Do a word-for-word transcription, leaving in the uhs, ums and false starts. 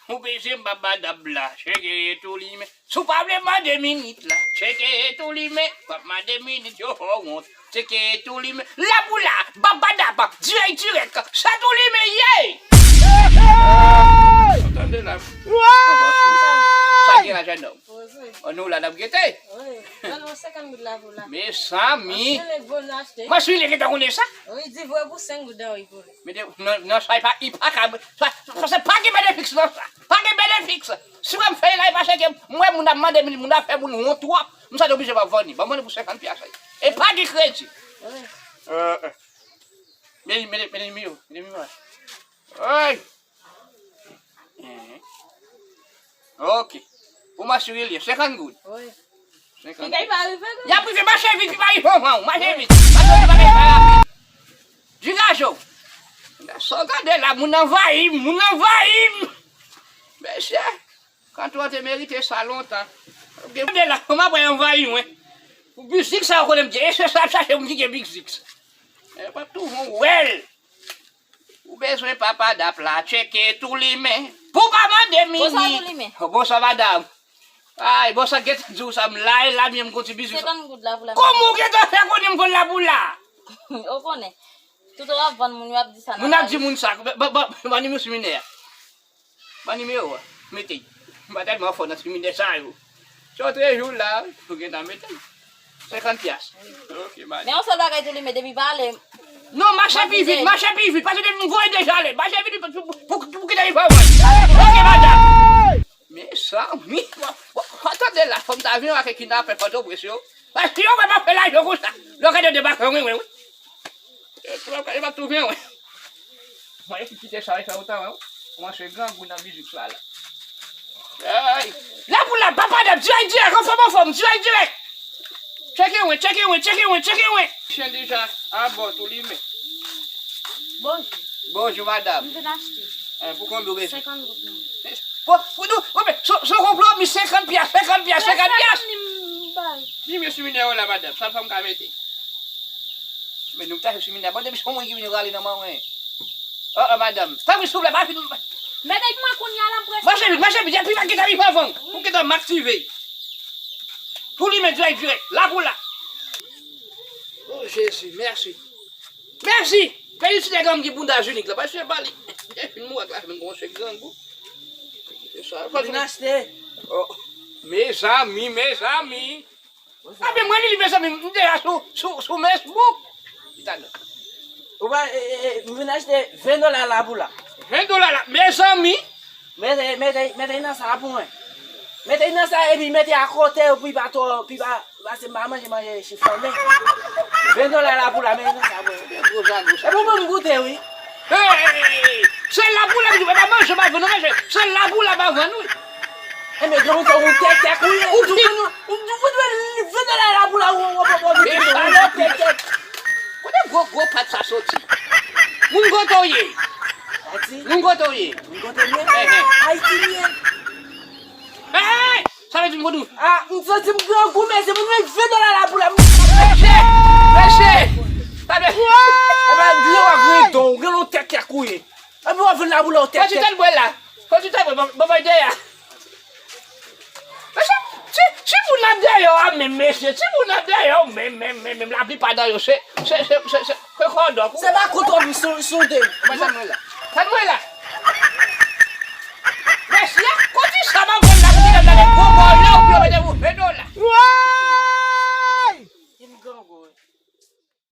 Ou bezwen m pa badab la, tcheke tou limen. Si w pa vle mande minit la, tcheke tou limen. W ap mande minit, yo fè w wont. Tcheke tou limen. La pou la, babadab, dirèk dirèk. Sa tou limen ye. Ou tande la? Sa gen la, jennonm? Poze. An nou la n ap gete. Wi. Ban nou senkant goud la pou la. Mezanmi. Mwen si nèg vòlè achte. Mwen si nèg ta konnen sa. Wi, di vre pou senk goud an, wi, pou li. Men de, nan, nan sa, li pa, li pa ka, sa, sa, sa pa gen benefiks nan sa. Pa gen benefiks. Si w wè m fè la, e paske m wè moun ap mande, moun ap fè moun wont twòp. M santi oblije m ap vann li. Ban m vann li pou senkant pyas. E pa gen kredi. Wi. Euh, euh. Men, men, men, men, men, men, men. Oy! Mhm. Ok. Pou m asire li, senkant goud. Wi. Senkant goud. Li pa rive, non? Y ap rive, mache vit, li pa rive anvan w, mache vit. Mache vit, mache vit. Digaje w. Sa w gade la, moun anvayi m, moun anvayi m. Mesye, kantou an te merite sa lontan. Gade la, kòman pral anvayi mwen? Pou biznik sa yo konnen m gen, e se sa ap chache moun ki gen biznik. E p ap twouve w wè l. Ou bezwen papa dap la, tcheke tou limen. Pou pa mande minit. Bonswa tou limen. Bonswa madam. Ay, bonswa, gentan di w sa, m la, e la, m gon ti biznis. Senkant goud la pou la. Kòman w gentan fè konnen m konn la pou la? Ou konnen. Tout w ap vann moun, yo ap di sa nan lari. Moun ap di moun sa. Ban, ban, ban, ban nimewo siminè a. Ban nimewo a. Mete. M pa tèlman fò nan siminè sa yo. Se yon trezou la, ou gentan mete. Senkant pyas. Ok, madam. Men yon sèl bagay tou limen, depi pale. Non, mache pi vit, mache pi vit, paske depi m voye deja ale, mache pi vit pou, pou, pou, pou kite li fè mwen. Ok, madam. Mezanmi, w, w, w tande la, fò m ta vin avèk kidnapè Pòtoprens yo. Paske yo wè m ap fè lajan konsa. Lè w gade yo debake, wi, wi, wi. E, e, e, e, pa twouve, wi. Mwen, epi kite sa, sa otan, wi. Kòmanse grangou nan biznis la, la. Ay! La pou la, papa dam, dirèk, dirèk, anfòm, anfòm, dirèk, dirèk. Tcheke mwen, tcheke mwen, tcheke mwen, tcheke mwen. Chen deja abò tou limen. Bonjou. Bonjou, madam. M vin achte. Eh, pou konbyen w bezwen? Senkant goud. Pou, pou nou, pou, pou, sou, sou konplo, mi senkant pyas, senkant pyas, senkant pyas. Senkant ni m bay. Nimewo siminè w la, madam, sa fè m ka mete. Men nou ta fè siminè. Bon, depi se yon moun ki vin rale nan men mwen. Oh, oh, madam. Tanpri, souple, pa fin. Mete pou mwen kounye a la, m prese. Mache vit, mache vit. Epi pa gentan rive avan. Pou gentan m aktive. Pou li men dirèk, dirèk. La pou la. Oh, Jezi, mèsi. Mèsi. Felisite nèg an m ki bounda zinik la. Paske pa li. Li te fin mouri ak la, fin kòmanse grangou. Se sa. Vin achte. Oh, mezanmi, mezanmi. Ape mwen li, li, mezanmi, m deja sou, sou, sou Facebook. Li ta nan. Ou pa, e, e, e, m vin achte ven dola la pou la. Ven dola la, mezanmi. Mete, mete, mete nan sa pou mwen. Mete nan sa epi mete akote pou li pa twò, pou li pa, paske m pa manje, manje chifone. Ven dola la pou la, mete nan sa pou mwen. Gwo zagou sa. Epi ou ban m goute, wi. Hey! Se la pou la, m di, pa manje, pa vann, manje. Se la pou la, pa vann, wi. Enben, granmoun sa, ou tètèk, wi. Ou di, ou di, ou di, ou di, ven nan la, la pou la, ou, ou, ou, ou, ou, ou, tètèk. Kote gwo, gwo pat sa soti? Moun kote w ye? Ayiti? Moun kote w ye? Moun kote m ye? Hey, hey. Ayiti m ye. Hey, hey, hey. Sa vle di m kote w? Ah, m santi m grangou, mesye, m vin ven nan la, la pou la. Mesye! Mesye! Sa vle... Epa, gwo ak redon, ou gen yon tètèk ou ye. Epi w ap vin la pou la, w tètèk. Fò ti tèt mwen la. Fò ti tèt mwen, ban, ban mwen dèyè. Mesye, ti, ti moun nan dèyè a menm, mesye. Ti moun nan dèyè a menm, menm, menm, menm. Laplipa nan yo, se, se, se, se, se, se kòdòk. Se pa kontwòl sou, sou de. Mwen, tann mwen la. Tann mwen la.